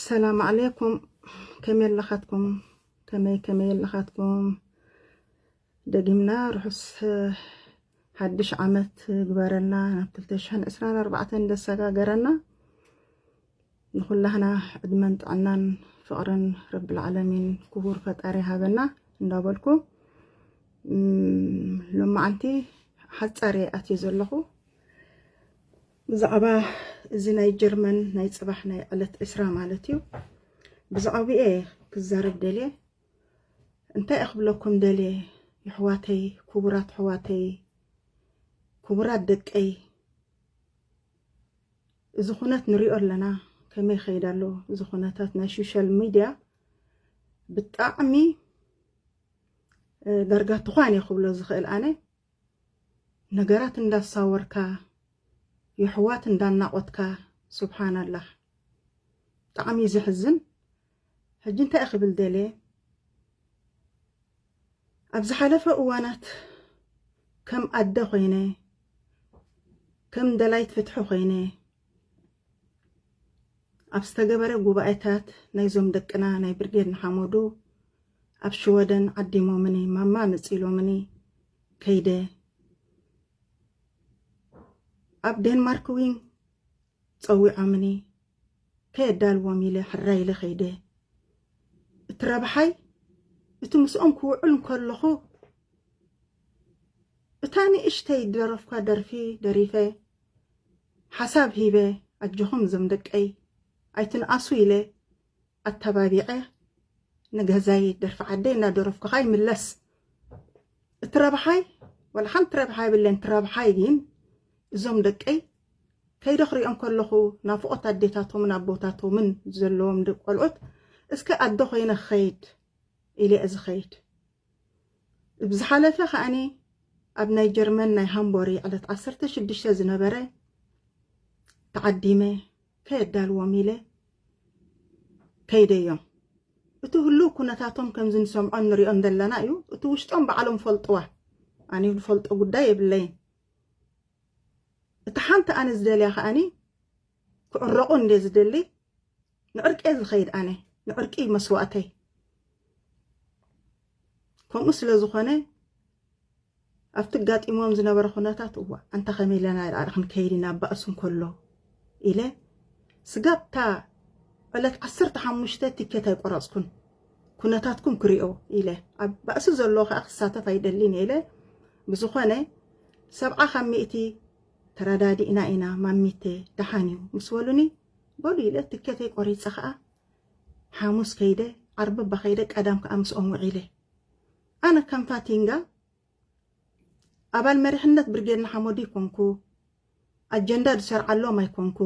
ሰላም ዓለይኩም። ከመይ ኣለኻትኩም? ከመይ ከመይ ኣለኻትኩም? ደጊምና ርሑስ ሓድሽ ዓመት ግበረልና፣ ናብ ክልተ ሽሕን ዕስራን ኣርባዕተን ደሰጋገረና። ንኹላህና ዕድመን ጥዕናን ፍቕርን ረብል ዓለሚን ክቡር ፈጣሪ ሃበና እንዳበልኩ፣ ሎማዓንቲ ሓጻር ኣትየ ዘለኹ። ብዛዕባ እዚ ናይ ጀርመን ናይ ጽባሕ ናይ ዕለት ዕስራ ማለት እዩ። ብዛዕባኡ ክዛረብ ደልየ። እንታይ ክብለኩም ደልየ? የሕዋተይ፣ ክቡራት ኣሕዋተይ፣ ክቡራት ደቀይ፣ እዚ ኩነት ንሪኦ ኣለና፣ ከመይ ይኸይድ ኣሎ። እዚ ኩነታት ናይ ሶሻል ሚድያ ብጣዕሚ ዳርጋ ትኳን እየ ክብሎ ዝኽእል ኣነ። ነገራት እንዳሳወርካ፣ የሕዋት እንዳናቆትካ፣ ሱብሓናላህ። ብጣዕሚ እዩ ዘሕዝን። ሕጂ እንታይ ክብል ደልየ? ኣብ ዝሓለፈ እዋናት ከም ኣደ ኮይነ፣ ከም ደላይት ፍትሒ ኮይነ፣ ኣብ ዝተገበረ ጉባኤታት ናይዞም ደቅና ናይ ብርጌድ ንሓመዱ ኣብ ሽወደን ዓዲሞምኒ፣ ማማ መጺሎምኒ ከይደ። ኣብ ዴንማርክ ዊን ጸዊዖምኒ፣ ከየዳልዎም ኢለ ሕራይ ኢለ ከይደ። እቲ ረብሓይ፣ እቲ ምስኦም ክውዕል እንከለኹ፣ እታ ንእሽተይ ዝደረፍኳ ደርፊ ደሪፈ፣ ሓሳብ ሂበ፣ ኣጆኹም እዞም ደቀይ፣ ኣይትንኣሱ ኢለ ኣተባቢዐ፣ ንገዛይ ደርፊ ዓደይ እናደረፍኩ ኸኣ ይምለስ። እቲ ረብሓይ፣ ዋላ ሓንቲ ረብሓ የብለን። እቲ ረብሓይ ግን፣ እዞም ደቀይ ከይደ ክሪኦም ከለኹ፣ ናፍቖት ኣዴታቶምን ኣቦታቶምን ዘለዎም ደ-፣ ቆልዑት፣ እስከ ኣደ ኮይነ ክኸይድ ኢለ እየ ዝኸይድ። ብዝሓለፈ ከኣኒ ኣብ ናይ ጀርመን ናይ ሃምቦሪ ዕለት ዓሰርተ ሽዱሽተ ዝነበረ ተዓዲመ ከየዳልዎም ኢለ ከይደዮም። እቲ ህሉው ኩነታቶም ከምዚ ንሰምዖን ንሪኦን ዘለና እዩ። እቲ ውሽጦም ባዕሎም ፈልጥዋ። ኣነ ዝፈልጦ ጉዳይ የብለይን። እቲ ሓንቲ ኣነ ዝደልያ ከኣኒ ክዕረቑ እንደ ዝደሊ፣ ንዕርቂ እየ ዝኸይድ ኣነ፣ ንዕርቂ መስዋእተይ። ከምኡ ስለ ዝኾነ፣ ኣብቲ ኣጋጢሞም ዝነበረ ኩነታት፣ እዋ፣ ኣንታ ከመይ ኢለና ደኣ ክንከይድ ኢና፣ ባእሲ እንከሎ ኢለ፣ ስጋብ እታ ዕለት ዓሰርተ ሓሙሽተ ቲኬት ኣይቆረጽኩን፣ ኩነታትኩም ክሪኦ ኢለ፣ ኣብ ባእሲ ዘሎ ከኣ ክሳተፍ ኣይደልን ኢለ፣ ብዝኾነ፣ ሰብዓ ካብ ሚእቲ ተረዳዲእና ኢና፣ ማሚተ፣ ደሓን እዩ ምስ በሉኒ፣ በሉ ኢለ ትኬተይ ቆሪጸ ኸኣ፣ ሓሙስ ከይደ፣ ዓርቢ እባ ከይደ፣ ቀዳም ከኣ ምስኦም ውዒለ። ኣነ ከም ፋቲንጋ ኣባል መሪሕነት ብርጌድ ንሓመዱ ኣይኮንኩ፣ ኣጀንዳ ዝሰርዓሎም ኣይኮንኩ።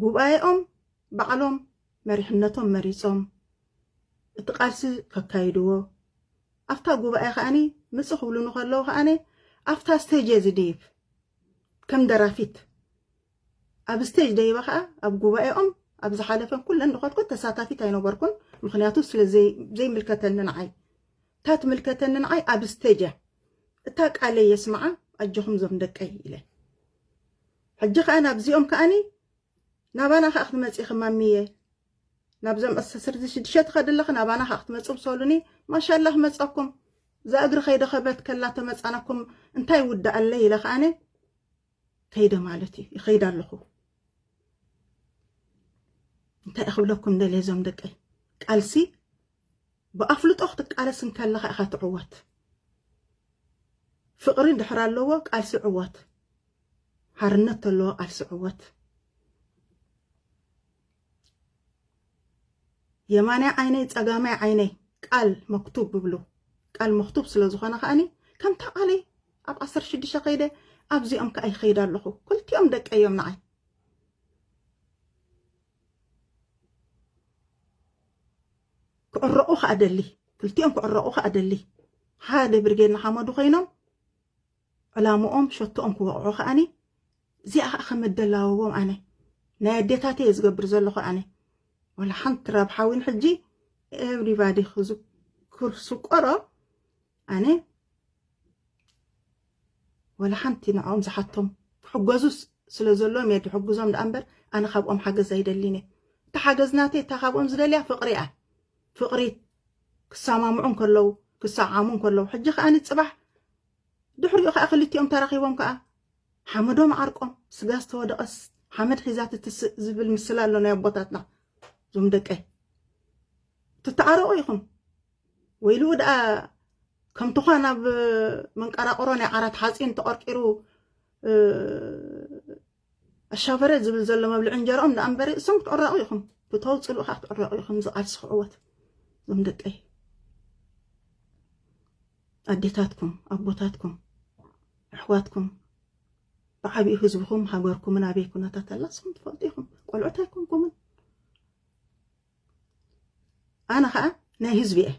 ጉባኤኦም ባዕሎም መሪሕነቶም መሪጾም እቲ ቃልሲ ከካይድዎ፣ ኣብታ ጉባኤ ከኣኒ ምጽእ ክብሉ ንከለዉ ከኣኒ ኣብታ ስቴጅ እየ ዝድይብ ከም ደራፊት። ኣብ ስቴጅ ደይበ ከኣ ኣብ ጉባኤኦም ኣብ ዝሓለፈን ኩለን ድኸድኩት ተሳታፊት ኣይነበርኩን። ምኽንያቱ ስለ ዘይ-፣ ዘይምልከተኒ ንዓይ። እታ ትምልከተኒ ንዓይ ኣብ ስቴጅ እያ። እታ ቃለይ የስምዓ፣ ኣጆኹም ዞም ደቀይ ኢለ። ሕጂ ከኣ ናብዚኦም ከኣኒ ናባና ከኣ ክትመጺ ኢኺ ማሚየ። ናብዞም ኣስራ ሽዱሽተ ትኸዲ ኣለኺ፣ ናባና ከኣ ክትመጹ ምሰሉኒ። ማሻላህ መጻኩም። እዛ እግሪ ከይደኸበት ከላ ተመጻናኩም እንታይ ይውዳእ ኣለይ ኢለ ከኣነ ከይደ ማለት እዩ። ይኸይድ ኣለኹ። እንታይ ክብለኩም ደልየ ዞም ደቀይ? ቃልሲ ብኣፍልጦ ክትቃለስ እንከለኻ ኢኻ ትዕወት። ፍቕሪ እንድሕር ኣለዎ ቃልሲ ዕወት። ሓርነት ተለዎ ቃልሲ ዕወት። የማናይ ዓይነይ ጸጋማይ ዓይነይ ቃል መክቱብ ብብሉ። ቃል መክቱብ ስለ ዝኾነ ከኣኒ ከምታ ቃለይ ኣብ ዓሰርተ ሽዱሽተ ከይደ ኣብዚኦም ከኣ ይኸይድ ኣለኹ። ክልቲኦም ደቀይ እዮም ንዓይ። ክዕረቑ ከኣ ደሊ፣ ክልቲኦም ክዕረቑ ከኣ ደሊ። ሓደ ብርጌድ ንሓመዱ ኮይኖም ዕላምኦም ሸቶኦም ክወቕዑ ከኣኒ እዚኣ ከኣ ከመደላወዎም ኣነ ናይ ኣዴታተይ እየ ዝገብር ዘለኹ ኣነ። ወላ ሓንቲ ረብሓ እውን ሕጂ ኤቭሪባዲ ክዝክር ስቆሮ ኣነ ወላ ሓንቲ ንዕኦም ዝሓቶም ክሕገዙ ስ-፣ ስለ ዘለዎም እየ ድሕግዞም ደኣ እምበር ኣነ ካብኦም ሓገዝ ኣይደሊን እየ። እታ ሓገዝ ናተይ እታ ካብኦም ዝደልያ ፍቕሪ እያ። ፍቕሪ ክሰማምዑ እንከለዉ ክሰዓሙ እንከለዉ ሕጂ ከኣ ንጽባሕ ድሕሪኡ ከኣ ክልቲኦም ተራኺቦም ከኣ ሓመዶም ዓርቆም ስጋ ዝተወደቐስ ሓመድ ሒዛ ትትስእ ዝብል ምስላ ኣሎ ናይ ኣቦታትና። እዞም ደቀይ ትተዓረቑ ኢኹም። ወይልኡ ደኣ ከም ትዃን ኣብ መንቀራቕሮ ናይ ዓራት ሓፂን ተቐርቂሩ፣ እ፣ ኣሻፈረ ዝብል ዘሎ መብልዒ እንጀራኦም ደኣ እምበሪ እሶም ክትዕረቑ ኢኹም። ብተውፅሉ ከዓ ክትዕረቑ ኢኹም። ዝቓልሲ ክዕወት እዞም ደቀይ ኣዴታትኩም ኣቦታትኩም ኣሕዋትኩም ብዓቢኡ ህዝብኹም ሃገርኩምን ኣበይ ኩነታት ኣላ ንስኹም ትፈልጡ ኢኹም። ቆልዑት ኣይኮንኩምን። ኣነ ኸኣ ናይ ህዝቢ እየ።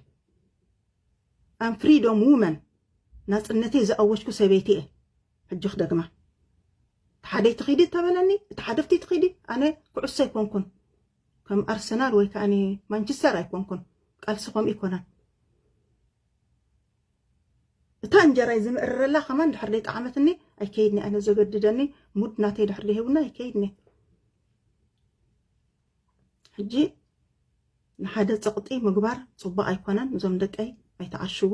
ኣም ፍሪዶም ውመን ናጽነተይ ዝኣወጅኩ ሰበይቲ እየ። ሕጂ ክደግማ እቲ ሓደይ ትኺዲ እተበለኒ እቲ ሓደፍቲ ትኺዲ ኣነ ኩዕሶ ኣይኮንኩን። ከም ኣርሰናል ወይ ከኣ ማንቸስተር ኣይኮንኩን። ቃልሲ ከምኡ ኣይኮነን። እታ እንጀራይ ዝምእርረላ ከማን ድሕር ደይ ጣዕመትኒ ኣይከይድኒ ኣነ ዘገድደኒ ሙድ ናተይ ድሕር ደይ ሂቡና ኣይከይድኒ። ሕጂ ንሓደ ጸቕጢ ምግባር ጽቡቕ ኣይኮነን። እዞም ደቀይ ኣይተዓሽዉ።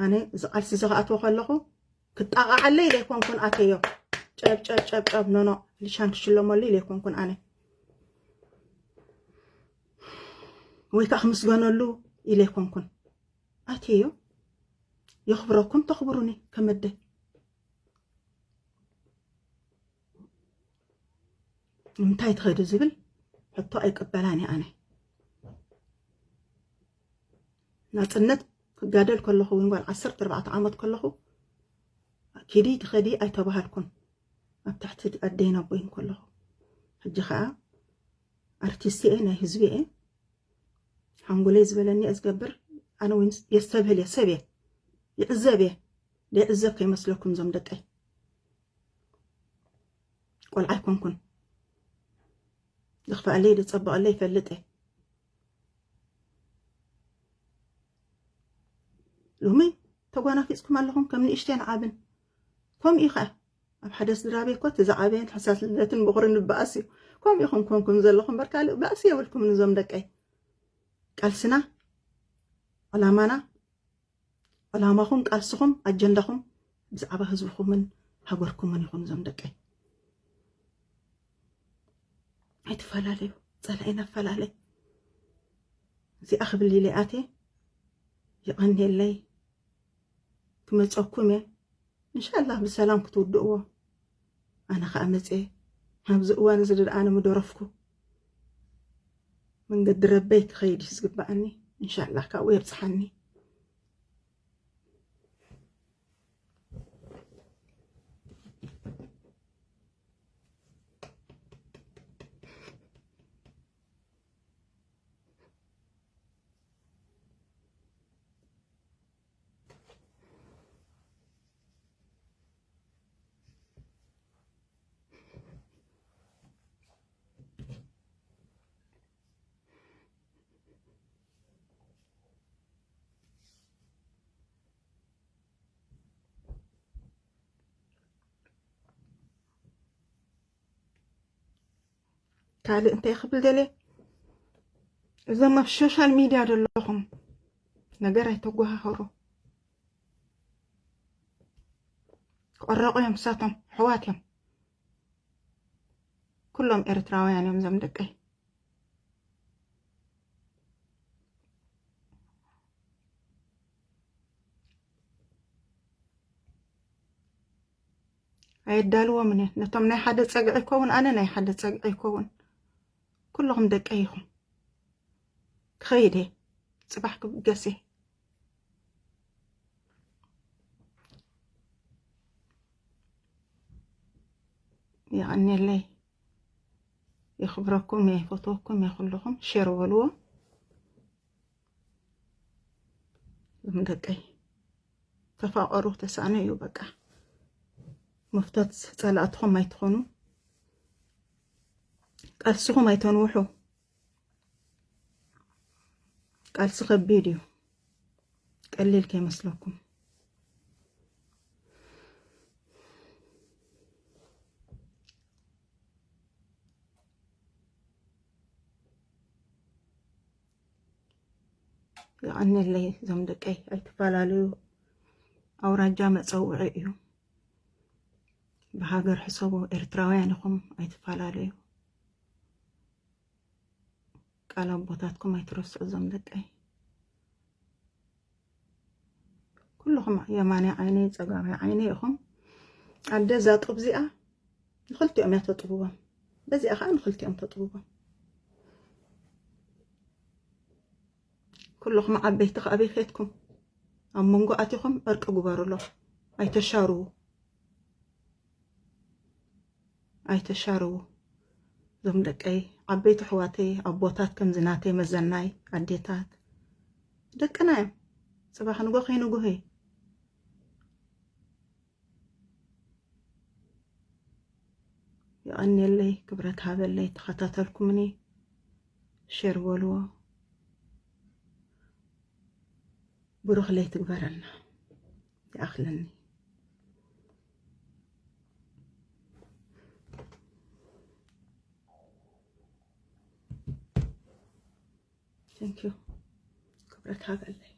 ኣነ እዚ ቃልሲ እዚ ክኣትዎ ከለኹ ክጣቓዓለ ኢለ ኣይኮንኩን ኣተዮ። ጨብ ጨብ ጨብ ጨብ ኖኖ ልሻን ክሽለመሉ ኢለ ኣይኮንኩን ኣነ ወይ ከዓ ክምስገነሉ ኢለ ኣይኮንኩን ኣተዮ። የኽብረኩም ተኽብሩኒ ከመደ ንምንታይ ትኸዱ ዝብል ሕቶ ኣይቅበላን እየ ኣነ። ናጽነት ክጋደል ከለኹ እውን ጓል ዓሰርተ ኣርባዕተ ዓመት ከለኹ ኪዲ ትኸዲ ኣይተባሃልኩን ኣብ ትሕቲ ኣደይን ኣቦይን ከለኹ። ሕጂ ከዓ ኣርቲስት እየ ናይ ህዝቢ እየ። ሓንጎለይ ዝበለኒ እየ ዝገብር። ኣነ እውን የስተብህል እየ ሰብ እየ ይዕዘብ እየ። ደይዕዘብ ከይመስለኩም እዞም ደቀይ ቆልዓ ኣይኮንኩን። ዝኽፍኣለይ ዝጸብቐለይ ይፈልጥ እየ። ሎሚ ተጓናፊጽኩም ኣለኹም ከም ንእሽተን ዓብን። ከምኡ እዩ ኸኣ ኣብ ሓደ ስድራ ቤት እኮ እቲ ዝዓበየን ሕሳስ ልደትን ብኹርን ንበኣስ እዩ። ከምኡ ኢኹም ኮንኩም ዘለኹም እምበር ካልእ ባእሲ የብልኩም ንዞም ደቀይ። ቃልስና ዕላማና ዕላማኹም ቃልስኹም ኣጀንዳኹም ብዛዕባ ህዝብኹምን ሃገርኩምን ይኹን እዞም ደቀይ። ኣይትፈላለዩ። ጸላኢ ነፈላለይ። እዚኣ ክብል ኢለ ኣትየ። ይቐንየለይ። ክመጸኩም እየ። እንሻላህ ብሰላም ክትውድእዎ። ኣነ ኸኣ መጽየ። ኣብዚ እዋን እዚ ደኣ ኣነ ምደረፍኩ። መንገዲ ረበይ ክኸይድ እዩ ዝግብኣኒ። እንሻላህ ካብኡ የብጽሓኒ። ካልእ እንታይ ክብል ደልየ፣ እዞም ኣብ ሶሻል ሚድያ ዘለኹም ነገር ኣይተጓሃህሩ። ክዕረቑ እዮም፣ ንሳቶም ኣሕዋት እዮም። ኩሎም ኤርትራውያን እዮም እዞም ደቀይ። ኣየዳልዎምን እየ። ነቶም ናይ ሓደ ጸግዒ ይከውን፣ ኣነ ናይ ሓደ ጸግዒ ይከውን። ኩልኹም ደቀይ ኢኹም። ክኸይድ እየ። ጽባሕ ክብገስ እየ። የቐንየለይ። የኽብረኩም እየ፣ ይፈትወኩም እየ። ኩልኹም ሼር በልዎ። እዞም ደቀይ ተፋቐሩ፣ ተሳእኑ እዩ በቃ። መፍቶት ጸላእትኹም ኣይትኾኑ። ቃልስኹም ኣይተንውሑ። ቃልሲ ከቢድ እዩ። ቀሊል ከይመስለኩም። የቐንየለይ እዞም ደቀይ፣ ኣይትፈላለዩ። ኣውራጃ መጸውዒ እዩ። ብሃገር ሕሰቡ፣ ኤርትራውያን ኢኹም፣ ኣይትፈላለዩ። ቃል ኣቦታትኩም ኣይትረስዑ እዞም ደቀይ። ኩልኹም የማናይ ዓይነይ ጸጋማይ ዓይነይ ኢኹም። ኣደ እዛ ጡብ እዚኣ ንኽልቲኦም እያ ተጥብቦም። በዚኣ ኸዓ ንኽልቲኦም ተጥብቦም። ኩልኹም ዓበይቲ ከኣ ኣበይ ኬድኩም? ኣብ መንጎ ኣቲኹም ዕርቂ ግበሩሎም። ኣይተሻርዉ። ኣይተሻርዉ። እዞም ደቀይ፣ ዓበይቲ ኣሕዋተይ፣ ኣቦታት ከምዚ ናተይ መዘናይ፣ ኣዴታት፣ ደቅና እዮም። ጽባሕ ንጎ ከይንጉህይ። የቐንየለይ፣ ክብረት ሃበለይ፣ ተኸታተልኩምኒ፣ ሼር በልዎ። ብሩኽ ለይቲ ግበረልና። ይኣኽለኒ። Thank you። ክብረት ሃበለይ።